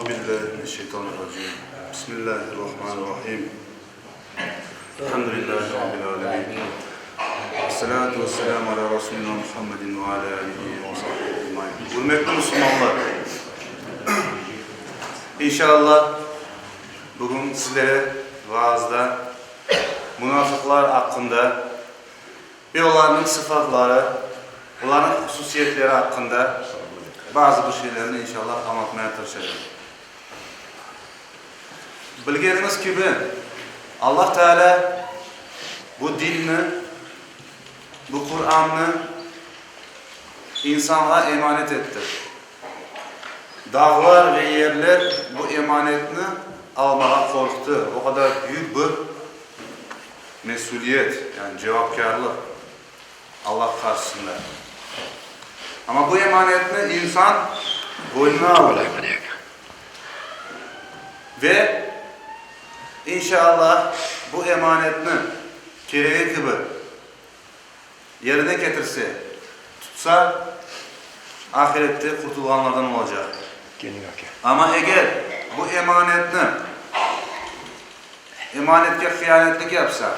Euzubillahi mineşşeytanirracim. Bismillahirrahmanirrahim. Elhamdülillahi Rabbil alemin. Esselatu vesselamu ala Rasulina Muhammedin ve ala alihi ve sahbihi ecmain. Ürmetli musulmanlar, inşallah bugün sizlere vaazda munafıqlar aqqında ve olarnıñ sıfatları, olarnıñ hususiyetleri aqqında bazı bir şeylerni inşallah añlatmaya tırışacağım. Bilgeniñiz kibi, Allah Teala bu dinni, bu Qurannı insanğa emanet etti. Dağlar ve yerler bu emanetni almağa qorqtı, o qadar büyük bir mesüliyet, yani cevapkârlıq Allah qarşısında. Amma bu emanetni insan boynuna aldı. Ve, inşallah, bu emanetni keregi kibi yerine ketirse, tutsa, ahirette qurtulğanlardan olacaq. Amma eger bu emanetni, emanetke hıyanetlik yapsa,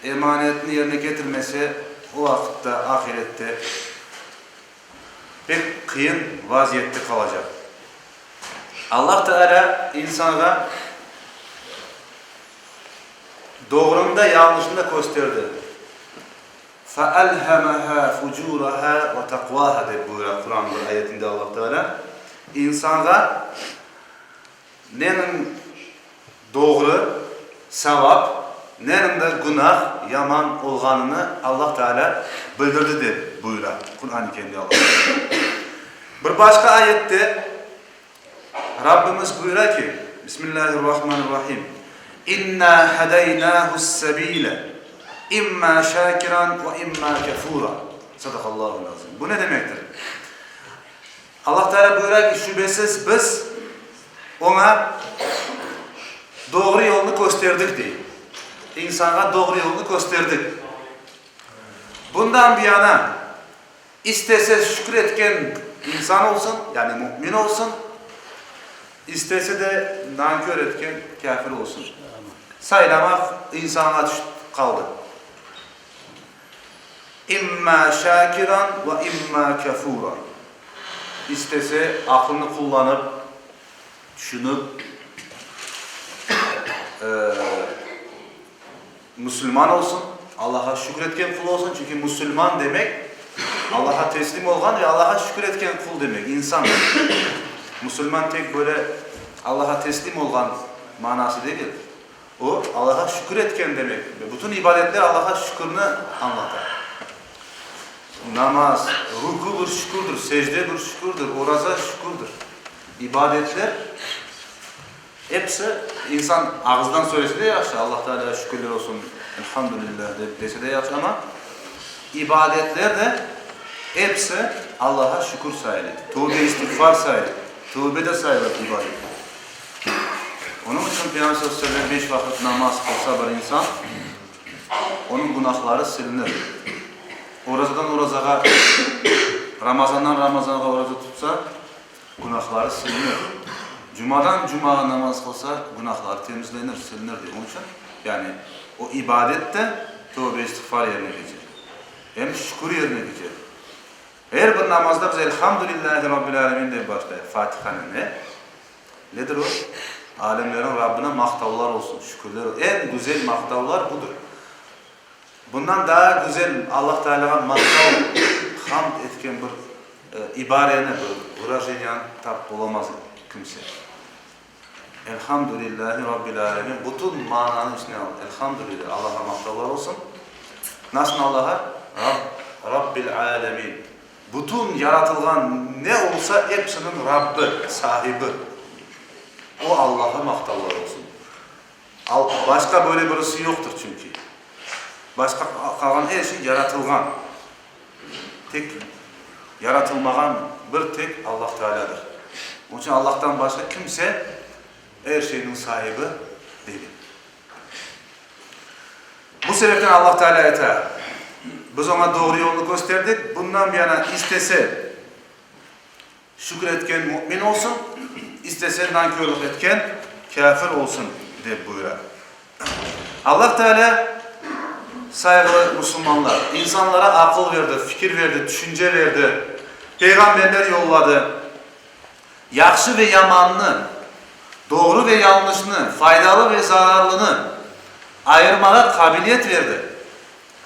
emanetni yerine ketirmese, o vaqıtta ahirette pek qıyın vaziyette qalacaq. Allah Teala insanğa Doğrunı da, yañlışnı da kösterdi. Feelhemehâ fucûrehâ ve teqvâhâ dep buyura Quran bir ayetinde Allah Teala. İnsanğa neniñ doğru, savap, neniñ de günah, yaman olğanını Allah Teala bildirdi dep buyura Quran-ı Kerimde Allah Teala. Bir başqa ayette Rabbimiz buyura ki, Bismillahirrahmanirrahim, İnna hedeynâhu's-sebîle, immâ şâkiran ve immâ kefûrâ. Sadakallâhu'l-azîm. Bu ne demektir? Allah Teala buyura ki, şübesiz biz oña doğru yolnı kösterdik, dey. İnsanğa doğru yolnı kösterdik. Bundan bir yana, İstese şükür etken insan olsun, yani mümin olsun, istese de nankör etken kâfir olsun. Saylamaq insanğa qaldı. İmma şâkiran ve imma kefûran. İstese aqlını qullanıp, tüşünip, Musulman olsun, Allağa şükür etken qul olsun, çünki musulman demek, Allağa teslim olğan ve Allağa şükür etken qul demek, insan demek. Musulman tek böyle Allağa teslim olğan manası degil, o, Allağa şükür etken demek. Ve bütün ibadetler Allağa şükürni añlata. Namaz, ruku bir şükürdir, secde bir şükürdir, oraza şükürdir. İbadetler. Episi insan ağızdan söylese de yahşı, Allah Tealâğa şükürler olsun, elhamdülillâh dep dese de yahşı, amma ibadetler de episi Allağa şükür sayılır, tövbe istiğfar sayılır, tövbe de sayılır ibadet. Onıñ içün Peyğamber sallallahu aleyhi ve sellem beş vaqıt namaz qılsa bir insan, onıñ günahları silinir. Orazadan orazağa, Ramazandan Ramazanğa oraza tutsa, Günahları silinir. Cumadan cumağa namaz qılsa, günahları temizlenir, silinir, dey. Onıñ içün, yani, o ibadet de tövbe istiğfar yerine keçer. Em şükür yerine keçer. Er bir namazda biz Elhamdülillahi Rabbil alemin dep başlayıq, Fatihanen, e? Nedir o? Alemlerin Rabbine maqtavlar olsun, şükürler olsun. Eñ güzel maqtavlar budır. Bundan daa güzel Allah Tealâğa maqtav, hamd etken bir ibareni, bir vırajeniyani tapıp olamaz kimse. Elhamdülillahi Rabbil alemin bütün mananı içine alır. Elhamdülillah, Allahğa maqtavlar olsun. Nasıl Allahğa? Rabb, Rabbil alemin. Bütün yaratılğan ne olsa epsiniñ Rabbi, sahibi. O Allahğa maqtavlar olsun. Al, başqa böyle birisi yoqtır çünki. Başqa qalğan er şey yaratılğan. Tek yaratılmağan bir tek Allah Tealâdır. Onıñ içün Allahtan başqa kimse er şeyniñ saibi degil. Bu sebepten Allah Tealâ ayta, Biz oña doğru yolnı kösterdik, bundan bir yana istese, Şükür etken mümin olsun. İstese nankörlük etken kâfir olsun, dep buyura. Allah Teala, sayğılı musulmanlar, insanlara aqıl berdi, fikir berdi, tüşünce berdi, peyğamberler yolladı. Yahşı ve yamannı, doğru ve yañlışnı, faydalı ve zararlını ayırmağa qabiliyet berdi.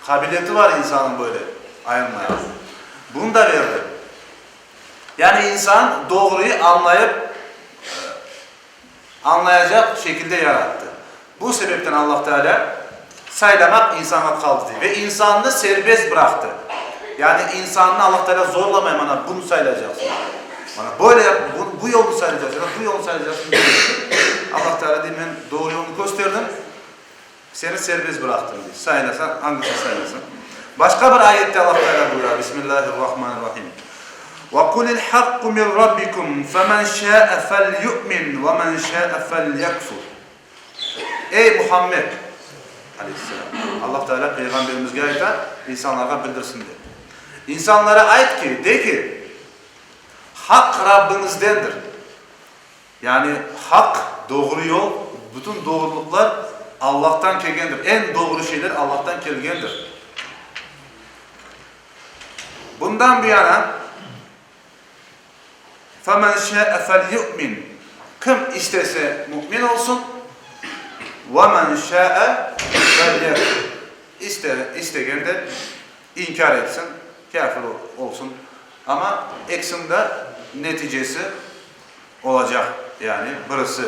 Qabiliyeti bar insannıñ böyle ayırmaya. Bunı da berdi. Yani insan doğruyı añlayıp, añlayacaq şekilde yarattı. Bu sebepten Allah Teala saylamaq insanğa qaldı dey ve insannı serbest bıraqtı. Yani insannı Allah Teala zorlamay, mana bunı saylaycaqsıñ, mana böyle yap, bu yolnı saylaycaqsıñ ya da bu yolnı saylaycaqsıñ demey. Allah Teala dey, men doğru yolnı kösterdim, seni serbest bıraqtım dey. Saylasañ, angisini saylasañ. Başqa bir ayette Allah Teala buyura, Bismillahirrahmanirrahim, Ve kulil hakku min Rabbikum, femen şâ'e felyu'min ve men şâ'e felyekfur. Ey Muhammed, aleyhisselâm, Allah Teala Peyğamberimizge ayta, insanlarğa bildirsin dep. İnsanlara ayt ki, de ki, Haq Rabbiñizdendir. Yani haq, doğru yol, bütün doğrulıqlar Allahtan kelgendir. Eñ doğru şeyler Allahtan kelgendir. Bundan bu yana, Femen şâ'e felyu'min, Kim istese mümin olsun, ve men şâ'e felyekfur, istegen de inkâr etsin, kâfir olsun. Amma ekisiniñ de neticesi olacaq, yani birisi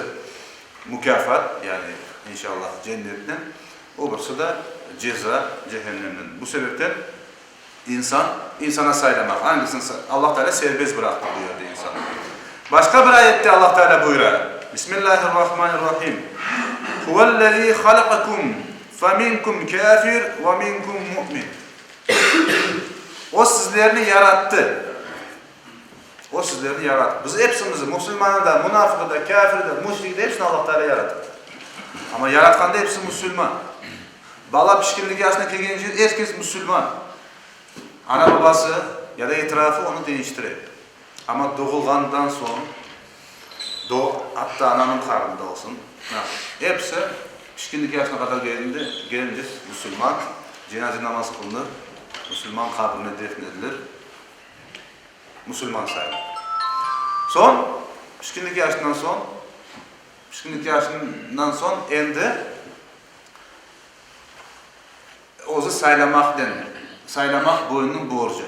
mukâfat, yani inşallah cennetnen, o birisi de ceza, cehennemnen. Bu sebepten İnsan, insana saylamaq, angisini Allah Teala serbest bıraqtı bu yerde insanı. Başqa bir ayette Allah Teala buyura, Bismillahirrahmanirrahim, Huvellezî halakakum feminkum kâfir ve minkum mu'min. O sizlerni yarattı. O sizlerni yarattı. Biz epsimizni, musulmanı da, munafıqı da, kâfiri de, müşriki de, epsini Allah Teala yarattı. Amma yaratqanda epsi musulman. Bala pişkinlik yaşına kelgence er kes musulman. Ana-babası ya da etrafı onı deñiştire. Amma doğulğandan soñ, doğ, atta ananıñ qarnında olsun, episi pişkinlik yaşına qadar kelgende, gelince musulman, cenaze namazı qılınır, musulman qabrine defn edilir, musulman sayılır. Soñ, pişkinlik yaşından soñ, pişkinlik yaşından soñ endi Özü saylamaqnen, saylamaq boyunıñ borcu.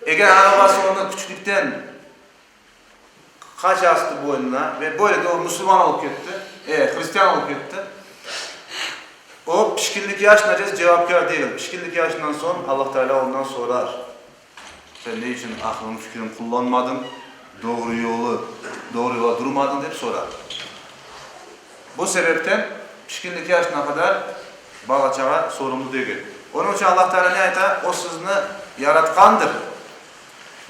Eger ana-babası onı küçüklikten qaç astı boynuna ve böyle de o musulman olıp ketti, e, hristian olıp ketti, o pişkinlik yaşına cevapkâr degil. Pişkinlik yaşından soñ Allah Teala ondan sorar. Sen ne içün aqlıñ, fikriñ qullanmadıñ, doğru yolu, doğru yola durmadıñ, dep sorar. Bu sebepten pişkinlik yaşına qadar bala-çağa sorumlu degil. Onıñ içün Allah Teala ne ayta? O sizni yaratqandır.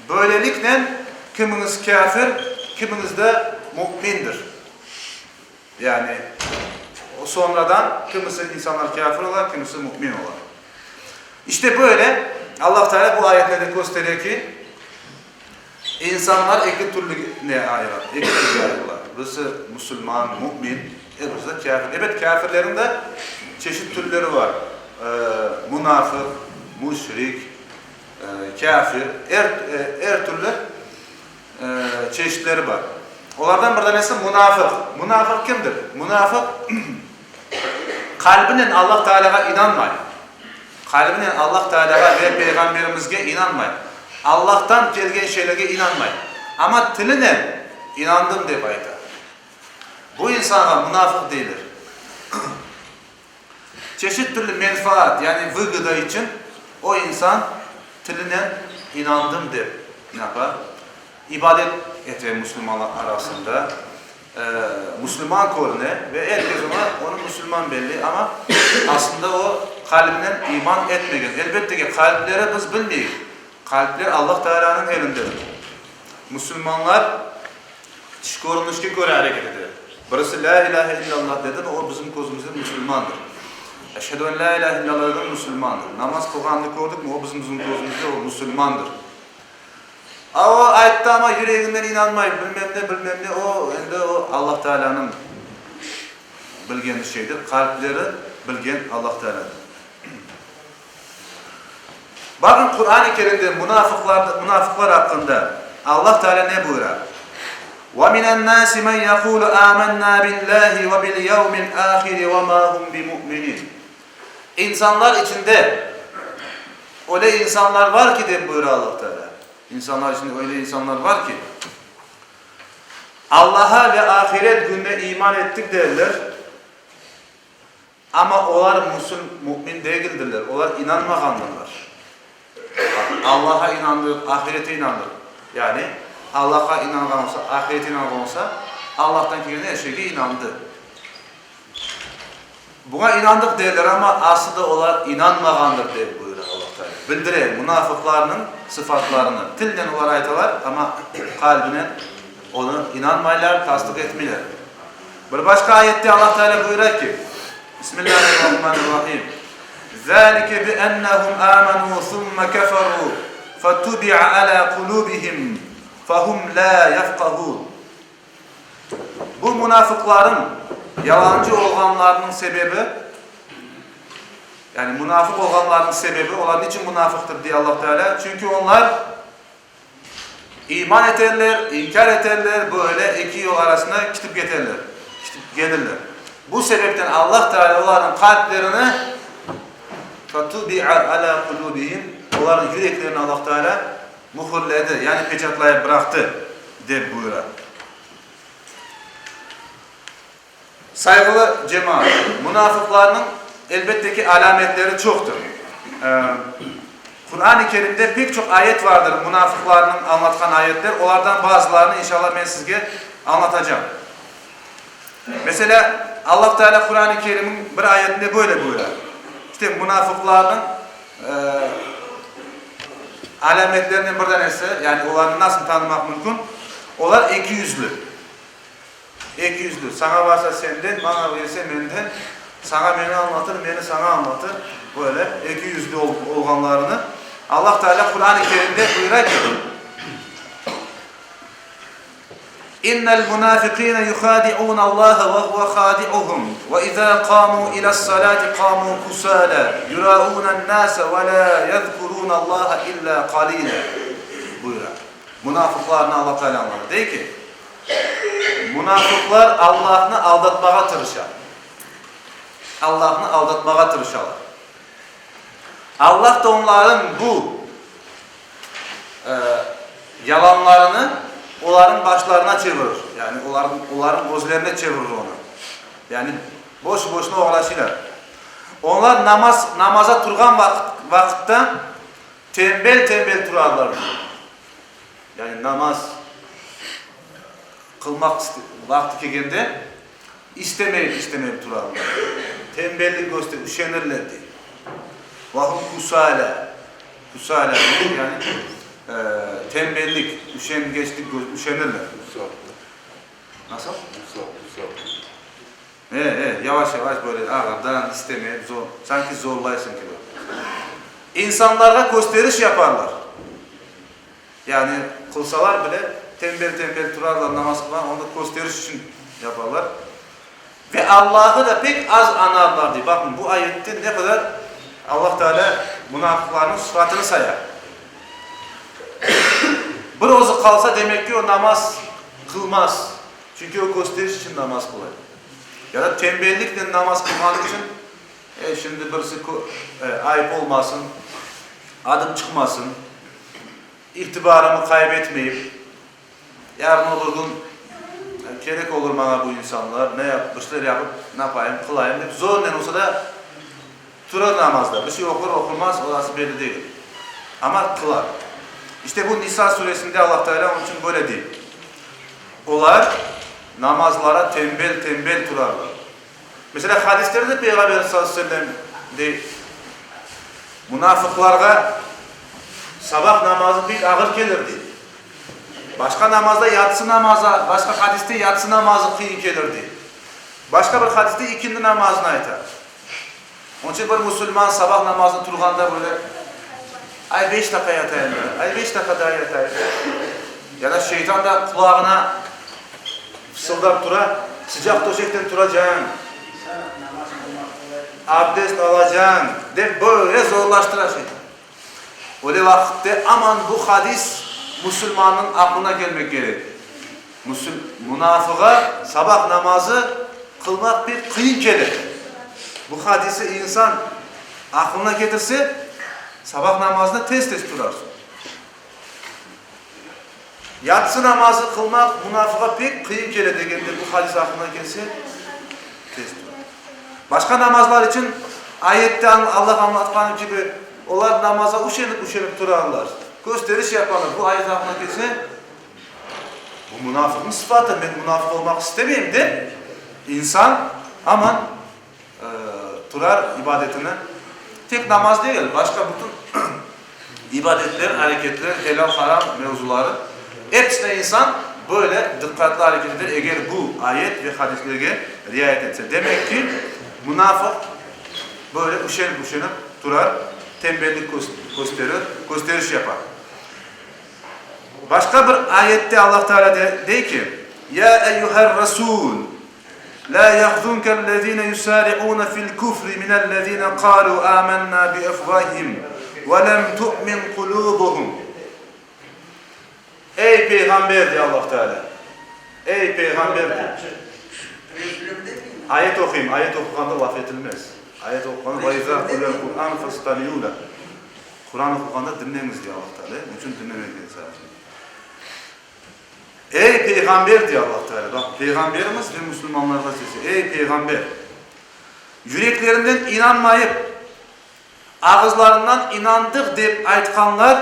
Böyleliknen kimiñiz kâfir, kimiñiz de mümindir. Yani, soñradan kimisi insanlar kâfir ola, kimisi mümin ola. İşte böyle, Allah Teala bu ayetlerde köstere ki, insanlar eki türlüne ayıra, eki türlüge ayırıla. Birisi musulman, mümin, öbürisi de kâfir. Ebet, kâfirlerniñ de çeşit türleri bar, munafıq, müşrik, kâfir, er, er türlü çeşitleri bar. Olardan bir tanesi munafıq. Munafıq kimdir? Munafıq qalbinen Allah Tealâğa inanmay. Qalbinen Allah Tealâğa ve Peyğamberimizge inanmay. Allahtan kelgen şeylerge inanmay. Amma tilinen inandım dep ayta. Bu insanğa munafıq deyler. Çeşit türlü menfaat, yani vıgoda içün o insan tilinen inandım dep ne yapa? İbadet ete musulmanlar arasında, musulman körüne ve er kes oña onı musulman belli, amma aslında o qalbinen iman etmegen. Elbette ki, qalpleri biz bilmeyik. Qalpler Allah Tealânıñ elindedir. Musulmanlar tış körünişke köre areket ete. Birisi Lâ ilâhe illallah dedi mi, o bizim közümizde musulmandır. Eşhedü en lâ ilâhe illallah dedi mi, musulmandır. Namaz qılğanını kördik mi, o bizim közümizde o musulmandır. A o ayttı, amma yüreginden inanmay, bilmem ne, bilmem ne, o endi o Allah Taalânıñ bilgeni şeydir, qalpleri bilgen Allah Taalâdır. Baqıñ, Quran-ı Kerimde munafıqlar, munafıqlar aqqında Allah Teala ne buyura? Ve minen-nâsi men yekûlu âmennâ billâhi ve bil-yevmil âhiri ve mâ hum bimu'minin. İnsanlar içinde öyle insanlar var ki, dep buyura Allah Teala, insanlar içinde öyle insanlar var ki, Allaha ve ahiret gününe iman ettik derler, Amma olar müsül, mümin degildirler, olar inanmağandırlar. Baq, Allaha inandıq, ahirete inandıq. Yani, Allahqa inanğan olsa, ahirete inanğan olsa, Allahtan kelgen er şeyge inandı. Buña inandıq derler, amma aslı da olar inanmağandır, dep buyura Allah Teala. Bildire munafıqlarnıñ sıfatlarını. Tilnen olar aytalar, amma qalbinen onı inanmaylar, tasdıq etmeyler. Bir başqa ayette Allah Teala buyura ki, Bismillahirrahmanirrahim, Zâlike bi-ennehum âmenû thumme keferû fetubi'a alâ kulûbihim fehum lâ yefkahûn. Bu munafıqların yalancı olğanlarınıñ sebebi, yani munafıq olğanlarınıñ sebebi, olar niçün munafıqtır, dey Allah Teala, çünki onlar İman eterler, inkâr eterler, böyle eki yol arasında kitip keterler, kitip gelirler. Bu sebepten Allah Teala olarnıñ qalplerini, fetubi'a alâ kulûbihim, olarnıñ yüreklerini Allah Teala mühürledi, yani peçatlayıp bıraqtı, dep buyura. Sayğılı cemaat, munafıqlarnıñ, elbette ki, alâmetleri çoqtır. Quran-ı Kerimde pek çoq ayet vardır munafıqlarnıñ añlatqan ayetler, olardan bazılarını, inşallah, men sizge añlatacam. Meselâ, Allah Teala Quran-ı Kerimniñ bir ayetinde böyle buyura, işte, munafıqlarnıñ alâmetlerinden bir danesi, yani olarnı nasıl tanımaq mümkün, olar ekiyüzlü. Ekiyüzlü, saña varsa senden, maña berse menden, saña meni añlatır, meni saña añlatır, böyle ekiyüzlü olğanlarını Allah Teala Quran-ı Kerimde buyura ki, İnnel munafiqine yuhadi'un Allaha ve huve hadi'uhum ve izâ qâmû ile's-salâti qâmû kusâlâ yurâûnen-nâse ve lâ yezkurûnallâhe illâ qalîlâ buyura. Munafıqlarnı Allah Teala añlata. Dey ki, Munafıqlar Allahnı aldatmağa tırışa. Allahnı aldatmağa tırışalar. Allah da onlarıñ bu yalanlarını olarıñ başlarına çevirir. Yani olarıñ özlerine çevirir onı. Yani boş-boşuna oğraşıylar. Onlar namaz, namaza turğan vaqıtta tembel-tembel turarlar. Yani namaz qılmaq vaqtı kelgende istemeyip istemeyip turarlar. Tembellik kösterip, üşenirler dey. Ve hum kusâlâ, kusâlâ demek yani tembellik, üşengeçlik, üşenirler. Nasıl? E, e, yavaş-yavaş böyle ağırdan, istemeyip, zor, sanki zorlaysıñ kibi. İnsanlarğa kösteriş yaparlar. Yani qılsalar bile, tembel-tembel turarlar namaz qılğan, onı kösteriş içün yaparlar. Ve Allahı da pek az añarlar, dey. Baqıñ, bu ayette ne qadar Allah Teala munafıqlarnıñ sıfatını saya. Bir özü qalsa, demek ki, o namaz qılmaz. Çünki o kösteriş içün namaz qıla. Ya da tembelliknen namaz qılğanı içün, e, şimdi birisi ayıp olmasın, adım çıqmasın, itibarımı qayıp etmeyip, yarın öbür kün kerek olur maña bu insanlar, ne yap, bir şeyler yapıp, ne yapayım, qılayım dep, zornen olsa da turır namazda. Bir şey oqur, oqumaz, orası belli degil. Amma qılar. İşte bu Nisa suresinde Allah Teala onıñ içün böyle dey. Olar namazlara tembel-tembel turarlar. Meselâ, hadislerde de Peyğamberimiz salâllahu aleyhi ve sellem dey, Munafıqlarğa sabah namazı pek ağır kelir, dey. Başqa namazda yatsı namazı, başqa hadiste yatsı namazı qıyın kelir, dey. Başqa bir hadiste ikindi namazını ayta. Onıñ içün bir musulman sabah namazına turğanda böyle. Ay beş daqqa yatayım daa, ay beş daqqa daa yatayım. Ya da şeytan da qulağına fısıldap tura, sıcaq töşekten turacañ, abdest alacañ, dep böyle zorlaştıra şeytan. Öyle vaqıtte aman bu hadis musulmannıñ aqlına kelmek kerek. Musul, munafığa sabah namazı qılmaq pek qıyın kele. Bu hadisi insan aqlına ketirse, sabah namazına tez-tez turarsıñ. Yatsı namazı qılmaq munafığa pek qıyın kele degende bu hadis aqlına kelse, tez turar. Başqa namazlar içün ayette Allah añlatqanı kibi, olar namaza üşenip-üşenip turarlar, kösteriş yaparlar. Bu ayet aqlına kelse, bu munafıqnıñ sıfatı, men munafıq olmaq istemeyim dep, insan aman turar ibadetini, tek namaz degil, başqa bütün ibadetler, areketler, helal-haram mevzuları, episine insan böyle diqqatlı areket eder, eger bu ayet ve hadislerge riayet etse. Demek ki, munafıq böyle üşenip-üşenip turar, tenbellik kösterir, kösteriş yapar. Başqa bir ayette Allah Teala dey ki, Ya eyyuher-rasûl, lâ yahzunkellezîne yusâri'ûne fil-küfri minellezîne kâlû âmennâ bi-efvâhihim ve lem tu'min kulûbuhum. Ey Peyğamber, dey Allah Teala, ey Peyğamber, dey. Ayet oquyım, ayet oquğanda laf etilmez. Ayet oquğanda, ve izâ quri'al Qur'ân festami'û leh. Quran oquğanda diñleñiz, dey Allah Teala, onıñ içün diñlemek kerek sadece. Ey Peyğamber, dey Allah Teala, baq, Peyğamberimiz ve musulmanlarğa sesi, ey Peyğamber, yüreklerinden inanmayıp, ağızlarından inandıq dep aytqanlar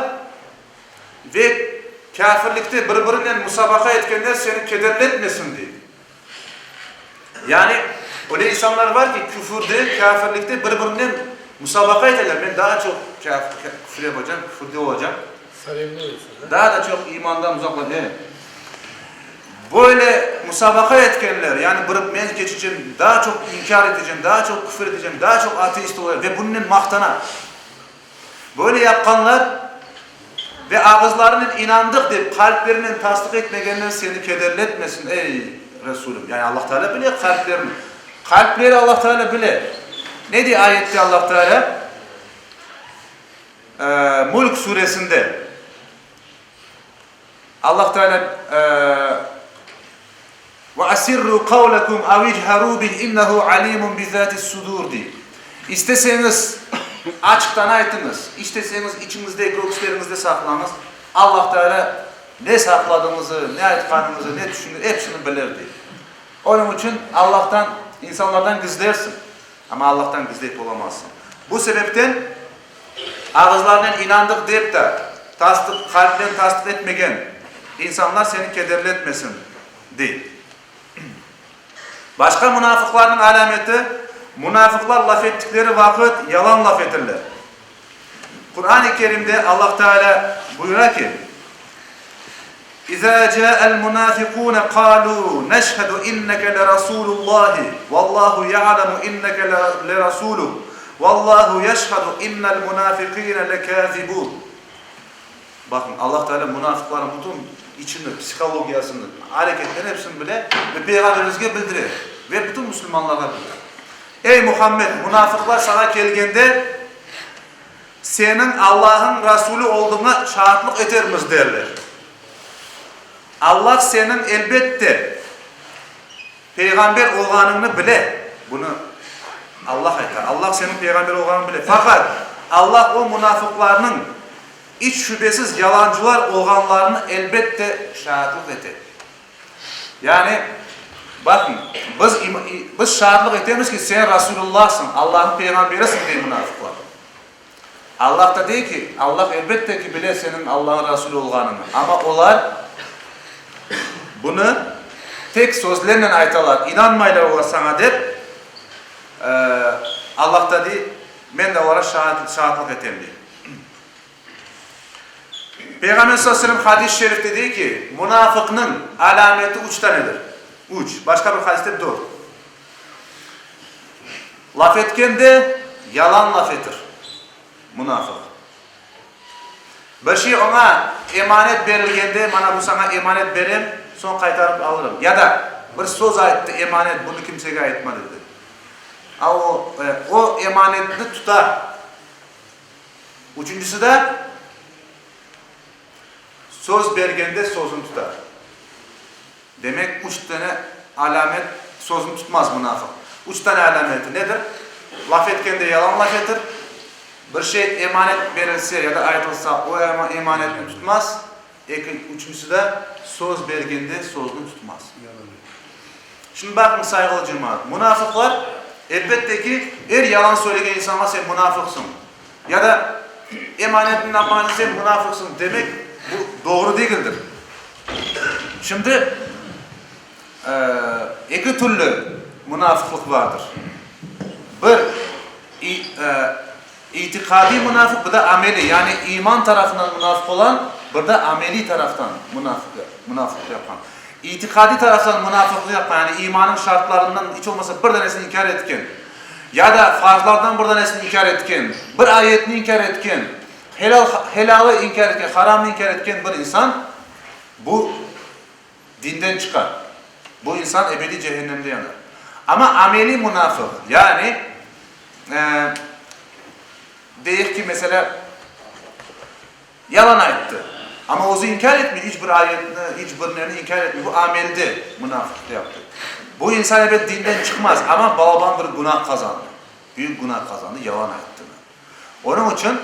ve kâfirlikte bir-birinen musabaqa etkenler seni kederletmesin, dey. Yani, öyle insanlar bar ki, küfürde, kâfirlikte bir-birinen musabaqa eteler, men daa çoq küfür yapacam, küfürde olacam, daa da çoq imandan uzaqla, e. Böyle musabaqa etkenler, yani bir men keçecem, daa çoq inkâr etecem, daa çoq küfür etecem, daa çoq ateist olacam ve bunınen maqtana. Böyle yapqanlar ve ağızlarınen inandıq dep, qalplerinen tasdıq etmegenler seni kederletmesin, ey, Resulüm. Yani Allah Teala bile qalplerini. Qalpleri Allah Teala bile. Ne dey ayette Allah Teala? Mülk suresinde Allah Teala Ve asirru kavlekum ev icharu bih innehu alimun bizatis sudur dey. İsteseñiz, açıqtan aytıñız, isteseñiz, içiñizde, köküsleriñizde saqlañız, Allah Teala ne saqladığıñızı, ne aytqanıñızı, ne tüşüngenıñızı, epsini bilir, dey. Onıñ içün Allahtan, insanlardan gizlersiñ, amma Allahtan gizleyip olamazsıñ. Bu sebepten ağızlarınen inandıq dep de, tasdıq, qalpnen tasdıq etmegen insanlar seni kederletmesin, dey. Başqa munafıqlarnıñ alâmeti, munafıqlar laf ettikleri vaqıt yalan laf etirler. Quran-ı Kerimde Allah Teala buyura ki, İzâ câ'el munâfiqûne kâlû neşhedü inneke lerasûlullâhi vallâhu ya'lemu inneke lerasûluh vallâhu yeşhedü innel munâfiqîne lekâzibûn. Baqıñ, Allah Teala munafıqlarnıñ bütün içini, psihologiyasını, areketlerini hepsini bile ve Peyğamberimizge bildire ve bütün musulmanlarğa bildire. Ey, Muhammed, munafıqlar saña kelgende, seniñ Allahnıñ Rasulü olduğıña şaatlıq etermiz, derler. Allah seniñ, elbette, Peyğamber olğanıñnı bile, bunı Allah ayta, Allah seniñ peyğamber olğanıñnı bile, faqat Allah o munafıqlarnıñ iç şübesiz yalancılar olğanlarını elbette şaatlıq ete. Yani, baqıñ, biz, biz şaatlıq etemiz ki, sen Rasulullahsıñ, Allahnıñ peyğamberisiñ, dey munafıqlar. Allah da dey ki, Allah elbette ki bile seniñ Allahnıñ Rasulü olğanıñnı, amma olar bunı tek sözlernen aytalar, inanmaylar olar saña dep, Allah da dey, men de olara şaatlıq etem, dey. Peyğamber sallallahu aleyhi ve sellem hadis-i şerifte dey ki, munafıqnıñ alâmeti üç tanedir. Üç, başqa bir hadiste dört. Laf etkende yalan laf etir, munafıq. Bir şey oña emanet berilgende, mana bu saña emanet berem, soñ qaytarıp alırım. Ya da bir söz ayttı, emanet, bunı kimsege aytma dedi. A o, o emanetni tutar. Üçüncisi de, söz bergende sözüni tutar. Demek, üç tane alâmet, sözüni tutmaz münafıq. Üç tane alâmeti nedir? Laf etkende yalan laf etir, bir şey emanet berilse ya da aytılsa, o emanetni tutmaz, eki, üçüncisi de, söz bergende sözüni tutmaz. Şimdi baqıñ, sayğılı cemaat, münafıqlar, elbette ki, er yalan söylegen insanğa sen münafıqsıñ ya da emanetni almağan sen münafıqsıñ demek, bu doğru degildir. Şimdi eki türlü münafıqlıq vardır. Bir, itiqadiy münafıq, bir de ameliy, yani iman tarafından münafıq olan, bir de ameliy taraftan münafıqlıq yapqan. İtiqadiy taraftan münafıqlıq yapqan, yani imanıñ şartlarından iç olmasa bir danesini inkâr etken, ya da farzlardan bir danesini inkâr etken, bir ayetni inkâr etken, Helal, helalı inkâr etken, haramnı inkâr etken bir insan, bu dinden çıqar. Bu insan ebediy cehennemde yanar. Amma ameliy munafıq, yani, deyik ki, meselâ, yalan ayttı, amma özü inkâr etmey, iç bir ayetni, iç bir neni inkâr etmey, bu amelde munafıqlıq yaptı. Bu insan, ebet, dinden çıqmaz, amma balaban bir günah qazandı, büyük günah qazandı, yalan ayttı. Onıñ içün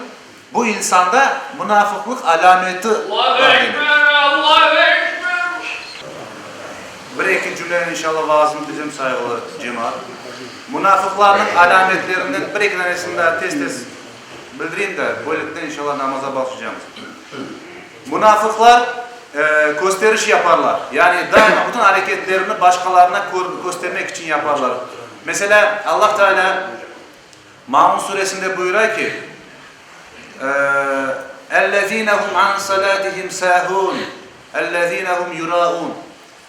bu insanda munafıqlıq alâmeti bar demek. Bir-eki cümlenen inşallah vaazımı bitirem, sayğılı cemaat. Munafıqlarnıñ alâmetlerinden bir-eki tanesini daa tez-tez bildireyim de, böyleliknen inşallah namaza başlaycamız. Munafıqlar kösteriş yaparlar, yani daima bütün areketlerini başqalarına köstermek içün yaparlar. Meselâ, Allah Tealâ Maun suresinde buyura ki, Ellezîne hum an salâtihim sâhûn, ellezîne hum yurâûn.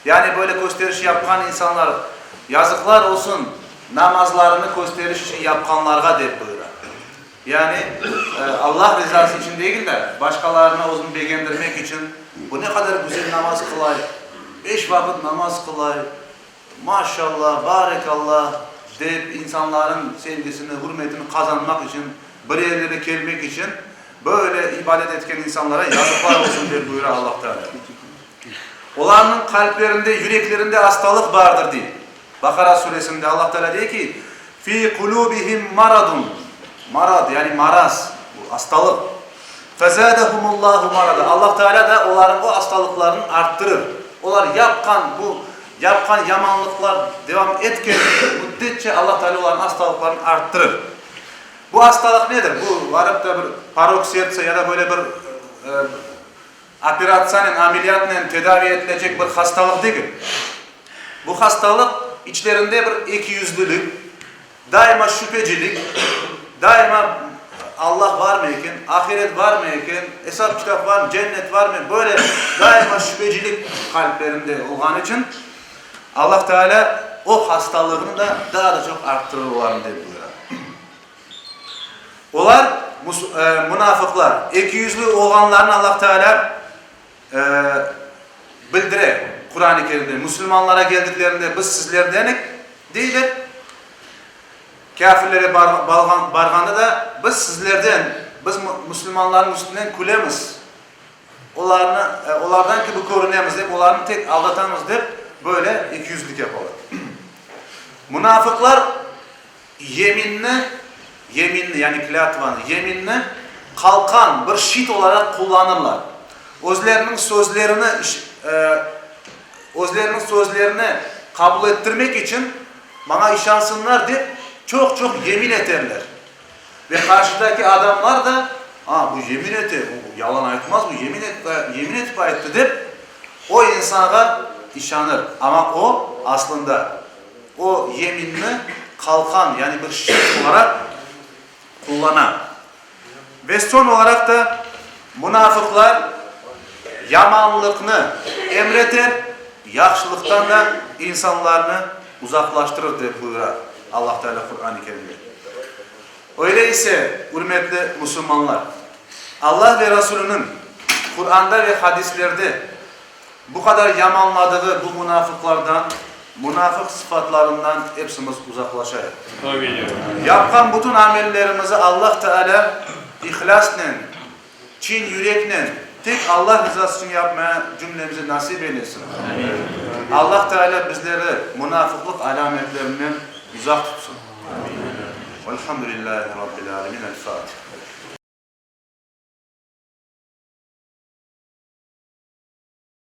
Yani böyle kösteriş yapqan insanlar, yazıqlar olsun, namazlarını kösteriş içün yapqanlarğa dep buyura. Yani Allah rizası içün degil de, başqalarına özüni begendirmek içün, bu ne qadar güzel namaz qılay, beş vaqıt namaz qılay, Maşallah, barekallah, dep insanların sevgisini, ürmetini qazanmaq içün, bir yerlere kelmek içün böyle ibadet etken insanlara yazıqlar olsun, dep buyura Allah Teala. Olarnıñ qalplerinde, yüreklerinde astalıq bardır, dey. Baqara suresinde Allah Teala dey ki, Fi kulubihim maradun, marad, yani maraz, bu astalıq. Fezadehumullahu marada, Allah Teala da olarnıñ o astalıqlarını arttırır. Olar yapqan bu yapqan yamanlıqlar devam etken müddetçe Allah Teala olarnıñ astalıqlarını arttırır. Bu astalıq nedir? Bu varıp da bir porok serdtsa ya da böyle bir operatsiyanen, ameliyatnen tedavi etilecek bir hastalıq degil. Bu hastalıq içlerinde bir ekiyüzlülik, Daima şübhecilik, daima Allah barmı eken, ahiret barmı eken, esap-kitap barmı, cennet barmı, böyle daima şübhecilik qalplerinde olğanı içün Allah Teala o hastalığını da daa da çoq arttırır olarnı, dep buyura. Olar, munafıqlar, ekiyüzlü olğanlarını Allah Teala bildire Quran-ı Kerimde, musulmanlara geldiklerinde biz sizlerdenik, deyler, kâfirlere barğanda da biz sizlerden, biz musulmanlarnıñ üstünden külemiz, olarnı, olardan kibi körünemiz dep, olarnı tek aldatamız dep, böyle ekiyüzlük yapalar. Munafıqlar yeminni, yeminni, yani klâtvanı, yeminni qalqan, bir şit olaraq qullanırlar. Özleriniñ sözlerini, özleriniñ sözlerini qabul ettirmek içün, maña işansınlar dep, çoq-çoq yemin eterler. Ve qarşıdaki adamlar da, A, bu yemin ete, bu yalan aytmaz, bu yemin yemin etip ayttı dep, o insanğa işanır. Amma o, aslında, o yeminni qalqan, yani bir şit olaraq qullana. Ve soñ olaraq da munafıqlar yamanlıqnı emreter, yahşılıqtan da insanlarnı uzaqlaştırır, dep buyura Allah Teala Quran-ı Kerimde. Öyle ise, ürmetli musulmanlar, Allah ve Rasulünıñ. Quranda ve hadislerde bu qadar yamanladığı bu munafıqlardan, munafıq sıfatlarından epsimiz uzaqlaşayıq. Yapqan bütün amellerimizi Allah Teala ihlâsnen, çin yüreknen, tek Allah rızası içün yapmaya cümlemize nasip eylesin. Allah Teala bizleri munafıqlıq alâmetlerinden uzaq tutsun. Velhamdülillahi Rabbil âlemin. El-Fatiha.